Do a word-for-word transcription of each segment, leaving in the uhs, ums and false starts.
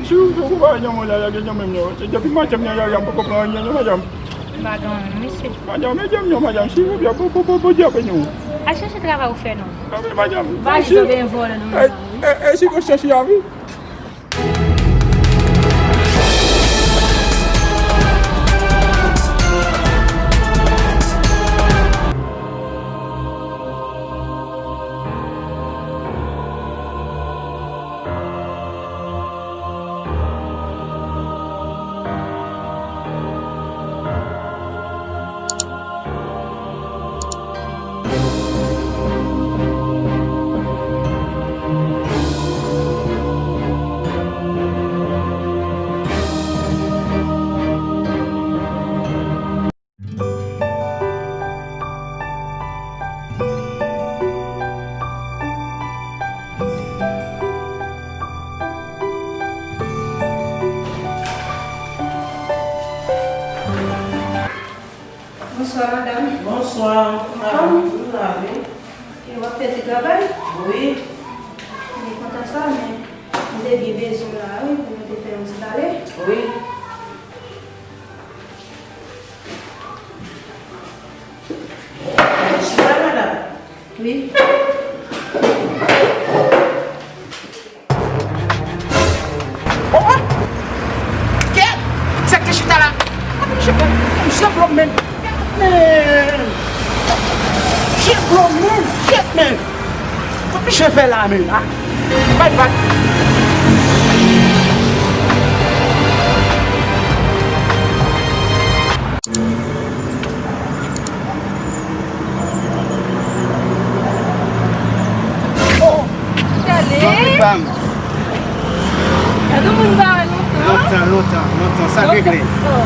Si w, si w pa wè janm w la, lage janm menm non. Se depi maten m nan lari a, m poko pran anyen non, madanm. M pa gen anyen, mesye. Madanm, e janm non, madanm, silvouplè, Bo-, Bo-, Bo-, Bondye ap beni w. Al chèche travay ou fè non. A wi, madanm. Valiz ou gen vòlè nan men. E, e, e sikonstans la wi. Bonswa, madanm. Bonswa. Anfòm? Anfòm, wi. E w ap fè ti travay? Wi. M kontan sa, men m te byen bezwen w la, wi, pou nou te fè yon ti pale. Wi. Chita, madanm. Wi. Oh, oh! Kèt! Sa k te chita la? Ap chita. Jan blòm, men. Men! Jan blòm, men. Kèt, men. Kòman misye fè la, men? Ah. Bay vag. Oh! Chale! Zanmi pa m. Gade moun pa wè lontan. Lontan, lontan, lontan. Sa k regle? Oh.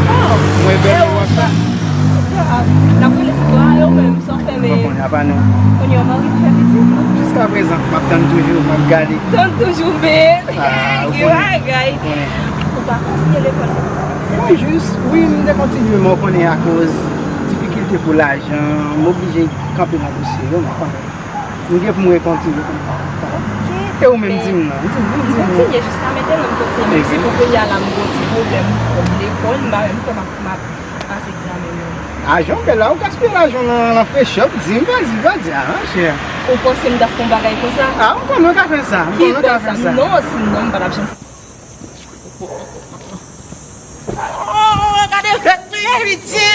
Oh. Mwen bèl e w ap sa. N ap rele sou bwa yo menm, san fèmen. Mwen konnen apa non. Kounye a w mari m fè pitit. Jiska prezan, m ap tann toujou, m ap gade. Tann toujou, men. Ah, ou konnen. Bagay. Ou konnen. Ou pa kontinye lekòl? Mwen jis, wi, m te kontinye, men ou konnen akoz difikilte pou lajan, m oblije kanpe nan dosye yo, men kanmenm. M gen pou m rekontinye konn pa. Ok. E ou menm, di m non, di m, di m non. M kontinye jiska mentnan, m kontinye, menm si pou kounye a la, m gen yon ti pwoblèm lekòl, m pa menm fè m ap, m ap pase egzamen yo. Ajan w fè la, ou gaspiye lajan w nan, nan frechè, di m, pa di, pa di, ah, monchè. Ou panse m t ap fè yon bagay konsa? Ah, m konnen w ka fè sa, m konnen w ka fè sa. Non, sinon m pa t ap janm. Oh, gade fèt mwen, piti.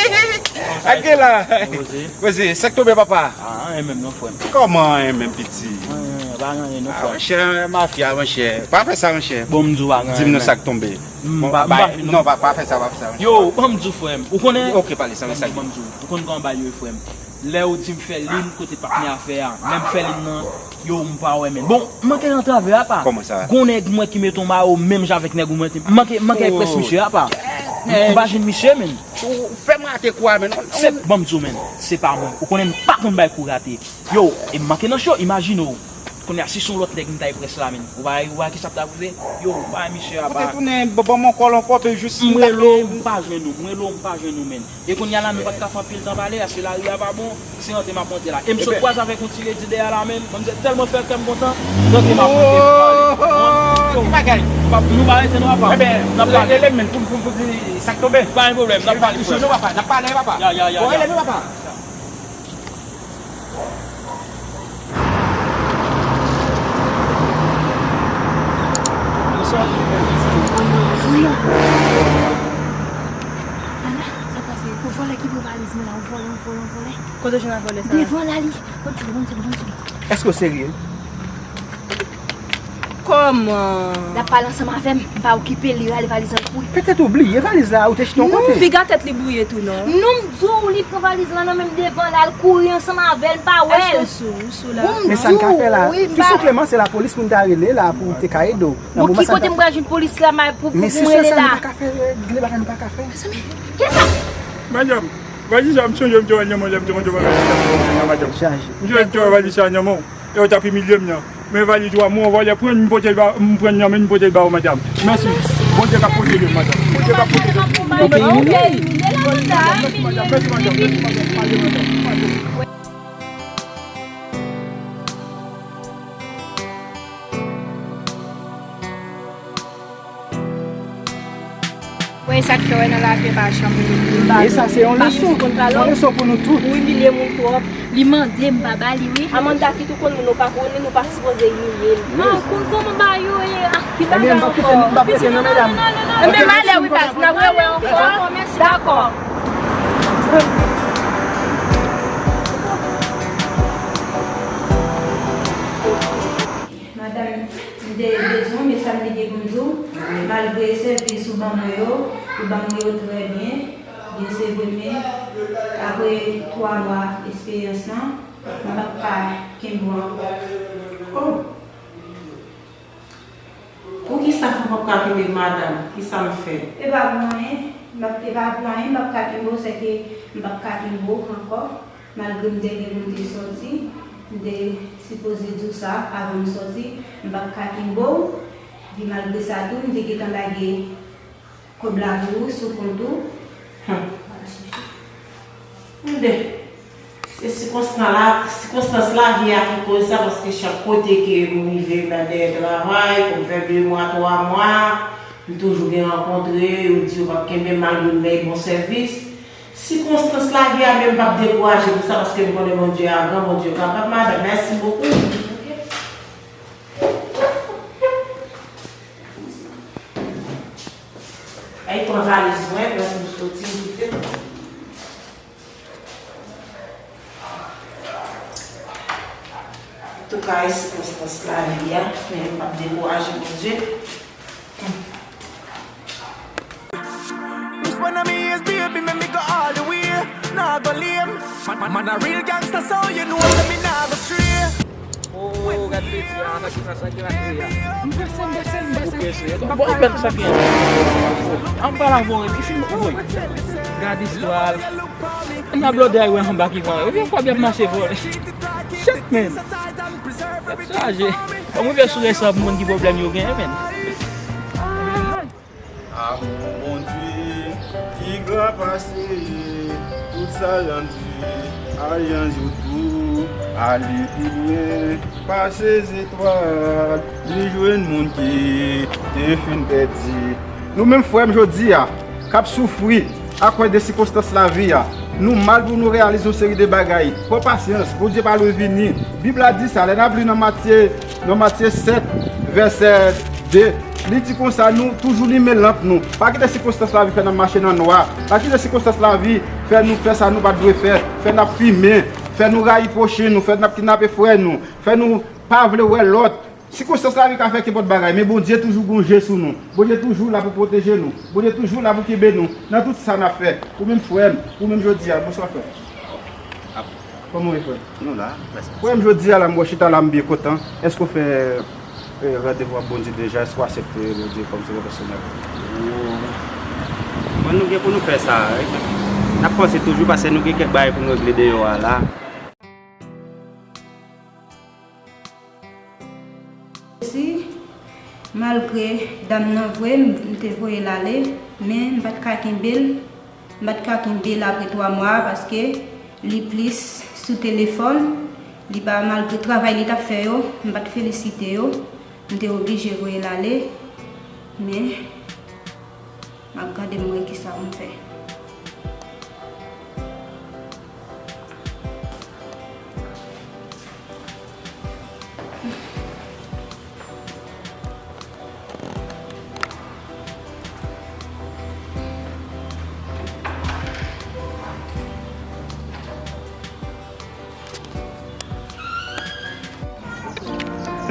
Ak gen la. Poze. Poze, sa k tonbe, papa? Ah, anyen menm non, frè m. Kòman anyen menm, piti? Anyen, pa gen anyen non, frè m. Ah, monchè, mafya, monchè. Pa fè sa, monchè. Bon, m di w pa gen anyen. Di m non, sa k tonbe. M pa, m pa fè non. Non, pa, pa fè sa, pa fè sa, monchè. Yo, ban m di w, frè m. Ou konnen? Ok, pale, sa, sa. Ban m di w. Ou konn kòman bagay yo ye, frè m. Lè yo di m fè liy kote patnè a fè a, lè m fè liy nan, yo, m pa wè, men. Bon, m manke antrave, apa. Kòman sa? Gon nèg mwen ki mete yon mayo menm jan avèk nèg ou mete. M manke, m manke eksprès misye, apa. M pa jwenn misye, men. Ou fè m rate kou a, men. Se, ban m di w, men, se pa mwen. Ou konnen m pa konn bay kou rate. Yo, e m manke nan cho, imajine w. Kounye a, si se yon lòt nèg m ta eksprès la, men. Ou pa, ou pa wè kisa k ta rive? Yo, bay misye a. Ou te tounen ban m yon kòl ankò, epi jis m rele w, m pa jwenn ou. M rele w, m pa jwenn ou, men. E kounye a la, nou pa t ka fè anpil tan pale, paske lari a pa bon, se rantre m ap rantre la. E m sot kwaze avèk yon ti ledi dèyè la, men. Manmzèl tèlman fè kè m kontan, m rantre m ap rantre, m pale. Oh, ki bagay? Nou pa rete non, apa. N ap pale. Rele m, men, pou, pou, pou di sa k tonbe. Pa gen pwoblèm, n ap pale, frè. N ap pale, papa. Ya, ya, ya, ya. Bon, rele m, papa. Ala, sa pase? Yon vòlè ki pran valiz mwen la, yon vòlè, yon vòlè, yon vòlè. Kote w jwenn ak vòlè sa? Devan la li. Bon, bon, bon, bon. Èske w serye? Kòman? L ap pale ansanm avè m, m pa okipe l, li rale valiz lan, li kouri. Petèt ou bliye valiz la, ou te chita yon kote. Non, piga tèt li bwouye tou, non. Non, m di w, li pran valiz lan nan men m devan la, l kouri ansanm avè l, m pa wè l. Èske w sou, ou sou la? Bon, m di w, wi, m pa. Men sa n ka fè la? Sisou Clément, se lapolis pou n ta rele la, pou te ka ede w. Bon, ki kote m pral jwenn polis la, pou, pou, pou m rele la? Men si se sa, nou pa ka fè, gen de bagay nou pa ka fè. Mezanmi, kisa? Madanm, valiz la, m sonje m te wè l nan men w lè m te konte bagay la, madanm. M sonje m te wè valiz la nan men w. E yo t ap imilye m nan. Men valiz ou a, mwen, yon vòlè pran l, m pote l ba, m pran l nan men l, m pote l ba ou, madanm. Mèsi. Bondye k ap pwoteje m, madanm. Bondye k ap pwoteje m. Bondye k ap pwoteje m. Mèsi, madanm. Mèsi, madanm. Mèsi, madanm. Pale, madanm. Pale. E sa k fè wè nan lavi pa janm. E sa se yon leson, yon leson pou nou tout. Ou imilye moun twòp. Li mande m pa ba li, wi. Amanda ki tou konn moun ou pa konnen, nou pa sipoze imilye l. Ah, konn kòman ba yo ye. Ah, ki bagay ankò. Ebyen, m ap kite nou, m ap kite nou, medam. Ebyen, malè, wi, baz, n ap rewè ankò. Dakò, mèsi. Dakò. Madanm, m te bezwen, men sa m te gen pou m di w, malgre sèvis ou ban mwen yo, ou ban mwen yo trè byen, byen se vre, men apre twa mwa esperyans lan, m p ap ka kenbe w ankò. Oh! Poukisa m p ap ka kenbe madanm? Kisa m fè? E pa pou anyen, m ap, e pa pou anyen, m p ap ka kenbe w, sèke m p ap ka kenbe w ankò. Malgre m te gen pou m te sòti, m te sipoze di w sa avan m sòti, m p ap ka kenbe w. Epi malgre sa tou, m te gentan lage kòb la pou ou sou kont ou. Hum. Tande, se sikonstans la, sikonstans lavi a ki koz sa, paske chak kote ke m rive, m nan dèyè travay, pou m fè de mwa, twa mwa, m toujou gen rankontre, yo di yo p ap kenbe m malgre m bay bon sèvis. Sikonstans lavi a, men m p ap dekouraje pou sa, paske m konnen Bondye a gran, Bondye kapab, madanm. Mèsi bokou. Ay, pran valiz mwen, lè nou soti, m kite. Antouka, e sikonstans lavi a, men m p ap dekouraje, Bondye. This one of me is baby, make me go all the way. Nah go lame. Man, man, man a real gangster, so you know that me nah go stray. Oh, gad peti a, sa ki sa, sa ki la kriye a. M pase, m pase, m pase. Bon, bèl sa ki an. An pa la vore, ki fin voye. Gad istwa. N a blòdè a wè anba ki pran. Epi yon kòb y ap mache vòlè. Shit, man. Y ap chaje. Ban m rive sou rès la pou m konn ki pwoblèm yo genyen, man. Amour Bondye ki gran pase tout sa landye, al jan jou tou, ale pi lwen pase zetwal, li jwenn moun ki te fin pèdi. Nou menm frè m jodi a, k ap soufri, akoz de sikonstans lavi a. Nou mal pou nou reyalize yon seri de bagay. Pran pasyans, Bondye pa lwen vini. Bib la di sa, lè n ap li nan Matye, nan Matye sèt, vèsè de, li di konsa, nou toujou limen lanp nou. Pa kite sikonstans lavi fè n ap mache nan nwa. Pa kite sikonstans lavi fè nou fè sa nou pa t dwe fè. Fè n ap fimen. Fè nou rayi pwochen nou. Fè n ap kidnape frè nou. Fè nou pa vle wè lòt. Sikonstans lavi ka fè kenpòt bagay, men Bondye toujou gon je sou nou. Bondye toujou la pou pwoteje nou. Bondye toujou la pou kenbe nou nan tout sa n ap fè. Ou menm frè m, ou menm jodi a, bonswa frè. Kòman w ye frè? Nou la, frè. Frè m, jodi a la, m wè chita la, m byen kontan. Èske w fè, eh, randevou ak Bondye deja? Èske w aksepte Bondye kòm Sovè pèsonèl? Bon, nou gen pou nou fè sa. N ap panse toujou, paske nou gen kèk bagay pou nou regle deyò a la. Si, malgre dam nan vre, m, m te voye l ale, men m pa t ka kenbe l, m pa t ka kenbe l apre twa mwa, paske li plis sou telefòn, li pa, malgre travay li t ap fè yo, m pa t felisite yo, m te oblije voye l ale, men m ap gade m wè kisa pou m fè.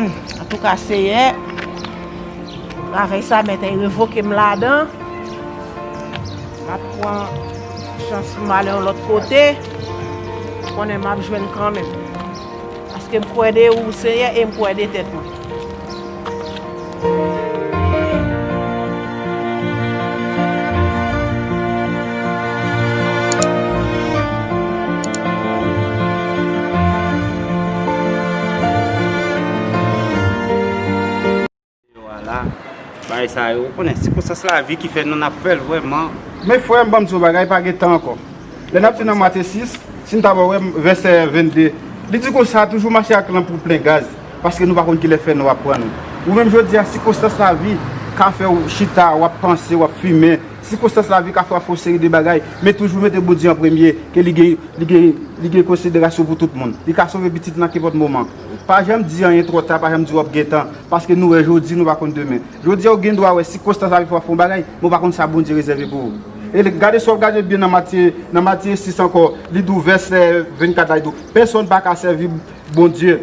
Hmm, antouka, Seyè, travay sa mèt revoke m ladan. M ap pran chans pou m ale yon lòt kote. Konnen m ap jwenn kanmenm. Paske m kwè de ou, Seyè, e m kwè de tèt mwen. Yo a la, bagay sa yo, ou konnen, sikonstans lavi ki fè nou n ap fè l vrèman. Men frè m, ban m di yon bagay, pa gen tan ankò. Lè n ap di nan Matye sis, si n ta wè vèsè vennde, li di konsa, toujou mache ak lanp ou plen gaz, paske nou pa konn kilè fènwa ap pran nou. Ou menm jodi a, sikonstans lavi ka fè w chita, w ap panse, w ap fimen. Sikonstans lavi ka fè w ap fè yon seri de bagay, men toujou mete Bondye an premye, ke li gen, li gen, li gen konsiderasyon pou tout moun. Li ka sove pitit nan kenpòt moman. Pa janm di anyen twò ta, pa janm di w ap gen tan, paske nou wè jodi, nou pa konn demen. Jodi a, ou gen dwa wè sikonstans lavi fè w ap fè yon bagay, men w pa konn sa Bondye rezève pou ou. E gade, si w ap gade byen nan Matye, nan Matye sis ankò, li di w vèsè vennkat la, li di w, pèsonn pa ka sèvi Bondye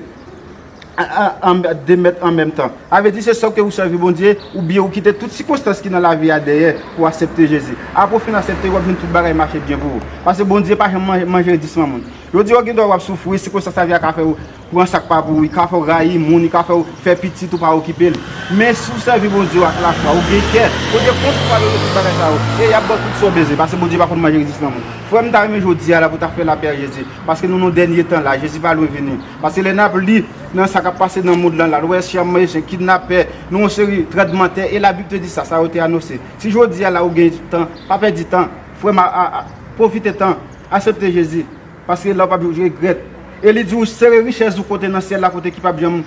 a, a, an, de mèt an menm tan. Sa vle di, se swa ke ou sèvi Bondye, oubyen ou kite tout sikonstans ki nan lavi a dèyè pou w aksepte Jezi. Apre w fin aksepte, w ap jwenn tout bagay mache byen pou ou. Paske Bondye pa janm manje, manje ridisman moun. Jodi a, w gen dwa w ap soufri, sikonstans lavi a ka fè w pran sa k pa pou ou, li ka fè w rayi moun, li ka fè w fè pitit ou pa okipe l. Men si w sèvi Bondye w ak lafwa, ou gen kè, Bondye konn ou padone tout bagay sa yo, e y ap ba w tout sa w bezwen, paske Bondye pa konn manje ridisman moun. Frè m, m ta renmen jodi a la pou w ta fè lapè ak Jezi, paske nou nan dènye tan la, Jezi pa lwen vini. Paske lè n ap li nan sa k ap pase nan mond lan la, nou wè chanm, kidnapè, nou yon seri tranblemanntè, e Labib te di sa, sa yo te anonse. Si jodi a la ou gen tan, pa pèdi tan. Frè m, a, a, a, pwofite tan, aksepte Jezi, paske la w p ap regrèt. E li di w, sere richès ou kote nan syèl la, kote ki p ap janm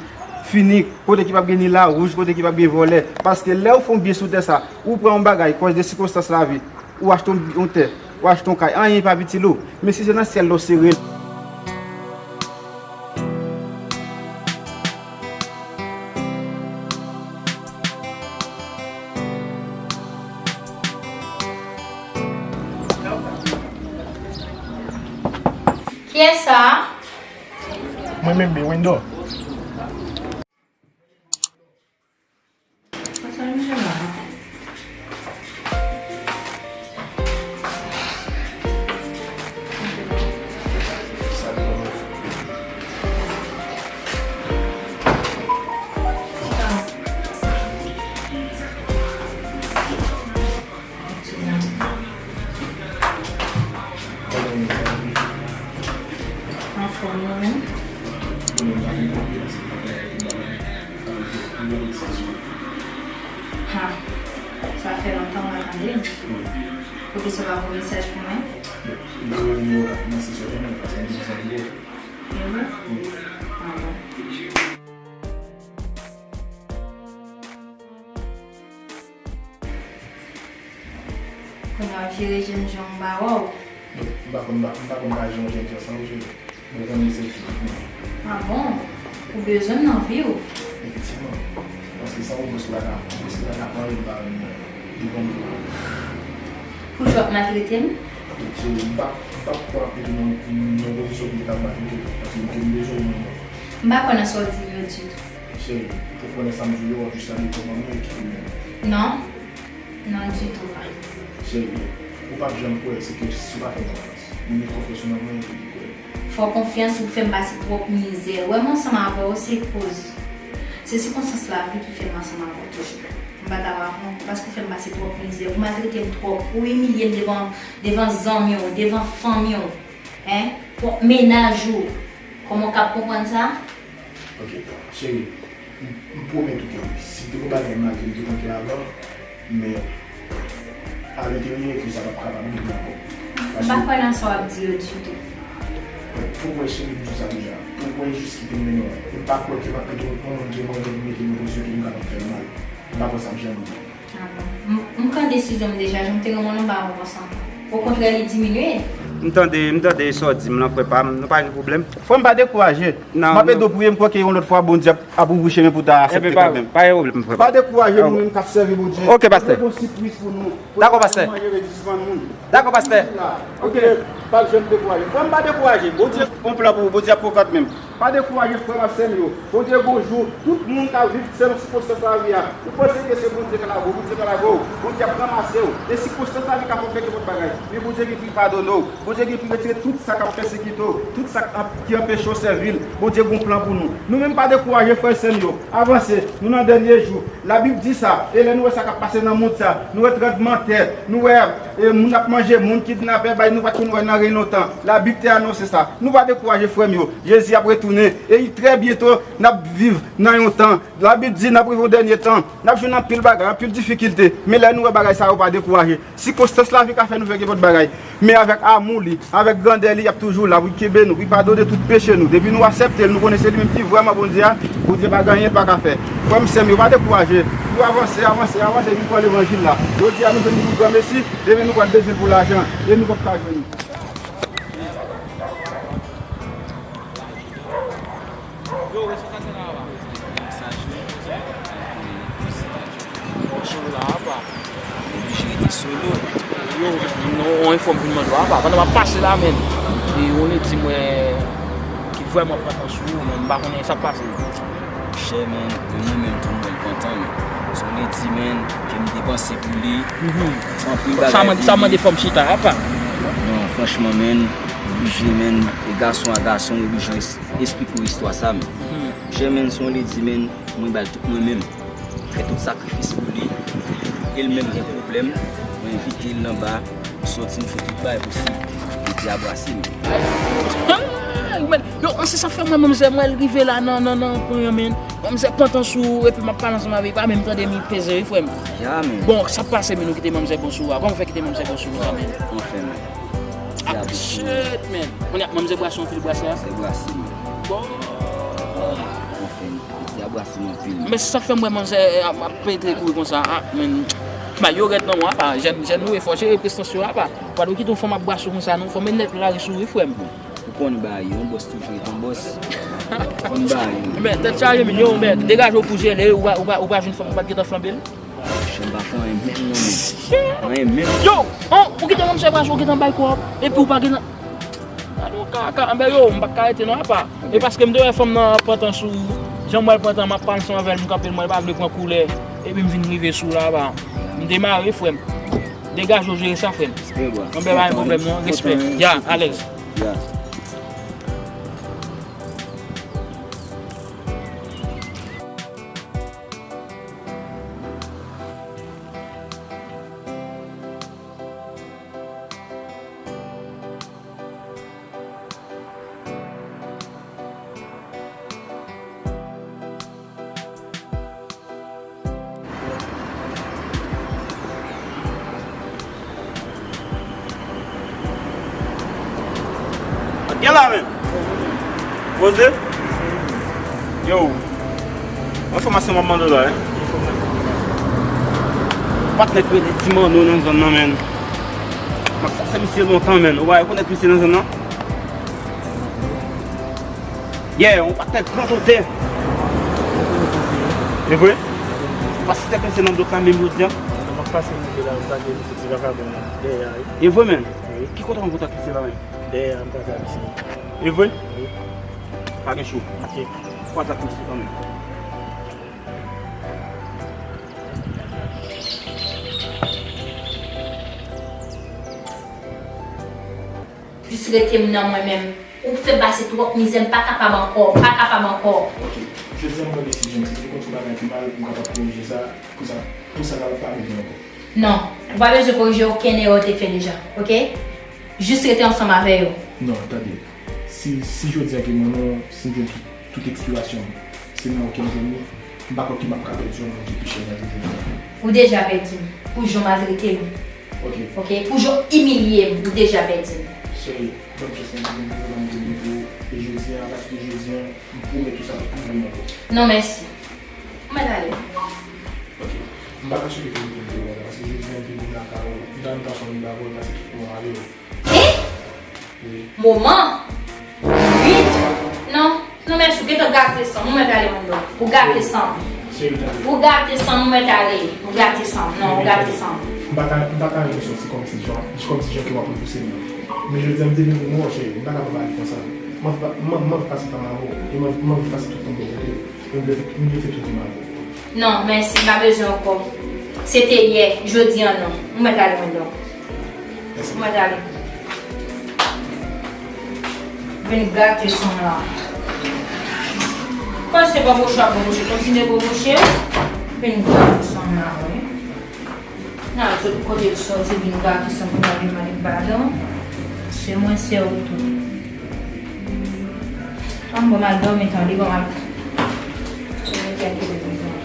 fini, kote ki p ap gen ni lawouj, kote ki p ap gen vòlè. Paske lè w fè yon byen sou tè sa, ou pran yon bagay, kòz de sikonstans lavi, ou achte yon, yon tè, ou achte yon kay, anyen pa itil ou. Men si se nan syèl la w sere l. Kiyès sa a? Mwen menm, Biwindo. Anfòm ou menm? Ha, sa fè lontan m pa tande l. Pwofesè pa voye mesaj pou mwen? Li voye nimewo l a nan sesyon an, men paske m di sa li ye. E vre? Ah bon. Kounye a w ap jere jènjan m ba wè w. M pa konn, m pa, m pa konn pa jere yon jènjan san ou jere. Mwen konn li se ti. Ah bon? Ou bezwen m nan vi w? Efektivman. Paske san ou mwen se pa ka, mwen se pa ka fè anyen m pa renmen mwen. Li konn tou. Pou jan w ap maltrete m? Cheri, m pa, m pa kwè ap mete nan, nan pozisyon pou m ta maltrete w. Paske m te bezwen w nan mwen. M pa kwè nan sa w di m yo ditou. Cheri, ou konnen sa m di w yo, w ap jis ale pran manman e kite m menm. Non. Non, ditou pa. Cheri, ou p ap janm kwè, se ke si w pa fè konfyans. Men met konfyans ou nan mwen epi kwè. Fè w konfyans, ou fè m pase twòp mizè. Ou wè m ansanm avè w, se koz. Se sikonstans lavi ki fè m ansanm avè w toujou. M pa ta va pran, paske w fè m pase twòp mizè. Ou maltrete m twòp. Ou imilye m devan, devan zanmi w, devan fanmi w. Hein? Twòp mennaj ou. Kòman w kab konprann sa? Ok, cheri, m, m pwomèt ou ke si te gon bagay mal ke m te konn fè avè w, men a lenteryè ke sa p ap kapab rive ankò. M pa kwè nan sa w ap di yo ditou. Mwen, pou kwè cheri, m di w sa deja. Pou kwè jis kite m mennen w. E m pa kwè ke m ap mete yon moun ke mwen menm mete m nan pozisyon ke m kapab fè l mal. M pa kwè sa ap janm rive. Ah bon. M, m pran desizyon m deja, jan m te renmen w nan, m pa renmen w konsa ankò. Okontrè, li diminye. M tande, m tande sa w di m lan, frè pa m, nou pa gen pwoblèm. Frè m, pa dekouraje. Non, m ap ede w priye, m kwè ke yon lòt fwa, Bondye ap, ap ouvri chemen pou w ta aksepte kanmenm. Pa gen pwoblèm, frè pa m. Pa dekouraje, nou menm k ap sèvi Bondye. Ok, pastè. Bondye gon sipriz pou nou. Dakò, pastè. Dakò, pastè. Ok, pa janm dekouraje. Frè m, pa dekouraje. Bondye gon plan pou ou, Bondye ap pran kanmenm. Pa dekouraje, frè m ak sè m yo. Bondye gon jou, tout moun k ap viv sèl sikonstans lavi a, ou panse ke se Bondye k lage w, Bondye pa lage w. Bondye ap ranmase w. E sikonstans lavi ka fè w fè nenpòt bagay. Men Bondye gen pou l padone w. Bondye gen pou l retire tout sa k ap pèsekite w, tout sa k ap, ki anpeche w sèvi l. Bondye gon plan pou nou. Nou menm pa dekouraje, frè e sè m yo. Avanse, nou nan dènye jou. Labib di sa, e lè nou wè sa k ap pase nan mond sa, nou wè tranblemanntè, nou wè, e, moun ap manje moun, kidnapè, bay nou pa t konn wè nan ren lontan. Labib te anonse sa. Nou pa dekouraje, frè m yo. Jezi ap retounen, e trè byento, n ap viv nan yon tan. Labib di n ap rive yon dènye tan. N ap jwenn anpil bagay, anpil difikilte. Men lè nou wè bagay sa yo, pa dekouraje. Sikonstans lavi ka fè nou fè nenpòt bagay. Men avèk amou li, avèk grandè li, y ap toujou la pou l kenbe nou, pou l padone tout peche nou. Depi nou aksepte l, nou konnen se li menm ki vrèman Bondye a, Bondye pa gen anyen l pa ka fè. Frè m, sè m yo, pa dekouraje. Avanse, avanse, avanse, vin pran levanjil la. Jodi a, nou jwenn yon granmesi, ebyen nou pral bezwen l pou lajan, e nou p ap ka jwenn li. Yo, responsab la, apa. Solo la, apa. Oblije rete solo. Yo, non, on enfòm vin mande w, apa. Pandan m ap pase la, menn. E on ledi mwen ki vrèman pran tan sou ou, men m pa konnen sa k pase. Chè, menn, men mwen menm tou, mwen pran tan, men. Se on ledi, menn, ke m depanse pou li. Mhm. Anpil bagay. Sa mande, sa mande fò m chita, apa. Non, franchman, menn, oblije, menn, e gason a gason, oblije es-, esplike w istwa sa, menn. Mhm. Chè, menn, se on ledi, menn, mwen ba l tout mwen menm. Fè tout sakrifis pou li. E l menm gen pwoblèm, mwen envite l anba, soti, n fè tout bagay posib. Li te abrase m. Ah, men, yo, se sa fè mwen, manmzè, mwen rive la nan, nan, nan pwen an, men. Manmzè pran tan sou ou, epi m ap pale ansanm avè li, pa menm tande m peze, wi, frè m. Ya, men. Bon, sa pase, men nou kite manmzè bon sou ou a. Kòman w fè kite manmzè bon sou ou sa, men? Anfen, men. Ah, shit, men. Kounye a, manmzè brase w anpil brase a? Manmzè brase m. Bon. Anfen, li te abrase m anpil. Men sa fè m wè manzè, eh, ap, ap pete kouri konsa, ah, men. Ba yo rèd nan mwen, apa. Jèn, jèn nou e fò, cheri, prestans yo, apa. Pa dwe kite yon fanm ap brase w konsa, non. Fò m nèt lari sou ou, wi, frè m. Ou konn bagay yo, yon bòs toujou ret yon bòs. Ou konn bagay yo. Men, tèt chaje, men, yo, men, degaje w pou jele, ou pa, ou pa, ou pa jwenn fanm, ou pa t gentan flanbe l. Chen pa fè anyen menm non, men. Anyen menm. Yo, oh, ou gentan manmzè brase w, ou gentan bay kòb, epi ou pa gentan. Gade yon kaka, anben yo, m pa ka rete non, apa. E paske m te wè fanm nan pran tan sou ou, jan m wè l pran tan, m ap pale ansanm avè l, m kanpe l, mwen pa vle pran koulè, epi m vin rive sou ou la, apa. M demare, frè m. Degaje w jere sa, frè m. Anben pa gen pwoblèm non, respè. Ya, alèz. Ya. Gen la menm. Poze. Yo. Enfòmasyon m ap mande w la, wi. Patnè k rele Ti Manno nan zòn nan, menn. M ap chache misye lontan, menn. Ou pa rekonèt misye nan zòn nan? Yeah, yon patnè gran kote. E vre? Ou pa site misye nan dòt la menm jodi a? Nan m ap pase rive la, m ta di misye ti vakabon dèyè a, wi. E vre, menn? Wi. Ki kote w rankontre ak misye la menm? Dèyè a, m kwaze ak misye. E vre? Wi. Pa gen cho. Ok. Kwaze ak misye kanmenm. Jis rete m nan mwen menm. Ou fè m pase twòp mizè, m pa kapab ankò, m pa kapab ankò. Ok. Jodi a m pran desizyon, si te konn yon bagay ki mal, pou m kapab korije sa, pou sa, pou sa kapab pa rive ankò. Non, ou pa bezwen korije okenn erè w te fè deja, ok? Jis rete ansanm avè yo. Non, tande. Si, si jodi a ke mwen, non, si m jwenn tout, tout eksplikasyon, se nan ou ke m jwenn li, m pa kwè ke m ap ka pèdi yon moun ki pi chè nan vi m. Ou deja pèdi m, pou jan w maltrete m. Ok. Ok, pou jan w imilye m, ou deja pèdi m. Cheri, ban m chans nan ki gen pou ban m gen pou ou, e jodi a, apati de jodi a, m pwomèt ou sa pou mwen ankò. Non, mèsi. Ou mèt ale. Ok. M pa ka cheke pou m vin pou mwen, paske jodi a m vin lakay ou, m ta, m ta fè yon bagay, pase tout mwen ale. Hein? Wi. Moman? Wi. Non. Non, mèsi, ou gentan gate san m, ou mèt ale anndan. Ou gate san m. Cheri, tande. Ou gate san m, ou mèt ale. Ou gate san m. Non, ou gate san m. M pa ka, m pa ka renmen sòti kòmsi jan, kòmsi jan ke w ap repouse m nan. Men jodi a, m te vin pou mwen, cheri. M pa ka pa pale konsa. M anvi pa, m, m anvi pase tan avè w. E m anvi, m anvi pase tout tan m bò kote w. M vle, m vle fè tout moun avè w. Non, mèsi, m pa bezwen ankò. Se te yè, jodi a non. Ou mèt ale anndan. Mèsi. Ou mèt ale. Vin gate san m la. Panse bòbòche ap bòbòche, kontinye bòbòche. Vin gate san m la, wi. N al sot kote l sòti vin gate san m pou n al mande padon. Se mwen, se ou tou. An bon, m al dòmi tande, bon, m al. Se mwen ki ap kite prizon.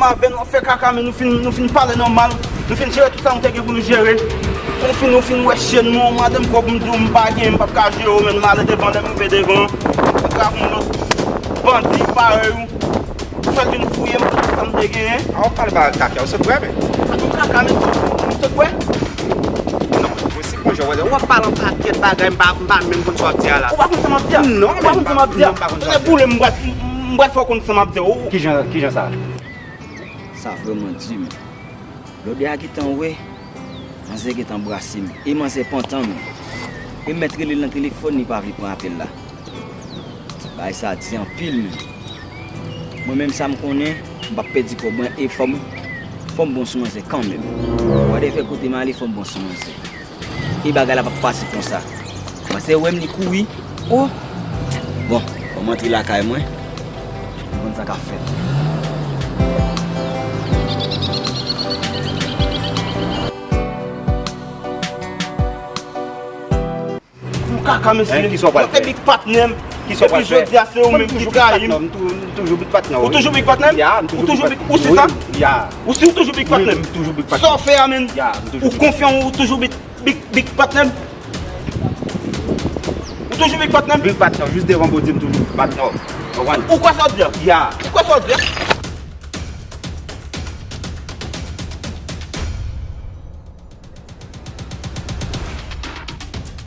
Avè nou ap fè kaka, men nou fin, nou fin pale nòmal. Nou fin jere tout sa nou te gen pou nou jere. Nou fin, nou fin wè chèn mwen, madanm kòb m di w m pa gen, m p ap ka jere w, men m ale devan, lè m rive devan, m trap yon lòt bandi parèy ou. Ou fè l vin fouye m, tout sa m te genyen. A, w ap pale bagay kaka, w sot bwè, men. A, tout kaka, men, m sot bwè. Non, enposib, monchè, w ap pale yon pakèt bagay, m pa, m pa menm konn sa w ap di a la. Ou pa konn sa m ap di a? Non, ou pa konn sa m ap di a? Non, m pa konn sa m ap di a. Ou te boule m, m pral, m pral fè w konn sa m ap di a. Ou... Kijan, kijan sa? Sa vrèman di, men. Lòdè a gentan wè, manzè gentan brase m. E manzè pantan, men. E m mèt rele l nan telefòn, li pa vle pran apèl la. Bagay sa di anpil, men. Mwen menm sa m konnen, m p ap pèdi kòb mwen, e fò m, fò m bon sou manzè kanmenm. Whatever kote m ale, fò m bon sou manzè. E bagay la p ap pase konsa. Manzè wè m, li kouri. O! Bon, fò m antre lakay mwen. Konn sa k ap fèt. Ou kaka, mesye. Hein, kisa w pral fè? Ou se big patnè m. Kisa w pral fè? Depi jodi a, se ou menm ki trayi m. M toujou big patnè w, m toujou big patnè w. Ou toujou big patnè m? Ya, m toujou big patnè w. Ou si w toujou big patnè m? Wi, m toujou big patnè w. Sa w fè a, menn? Ya, m toujou big patnè w. Ou konfyan, ou toujou big, big, big patnè m? Ou toujou big patnè m? Big patnè w, jis devan Bondye, m toujou big patnè w. Ou konprann? Ou kwè sa w di a? Ya. Ou kwè sa w di a?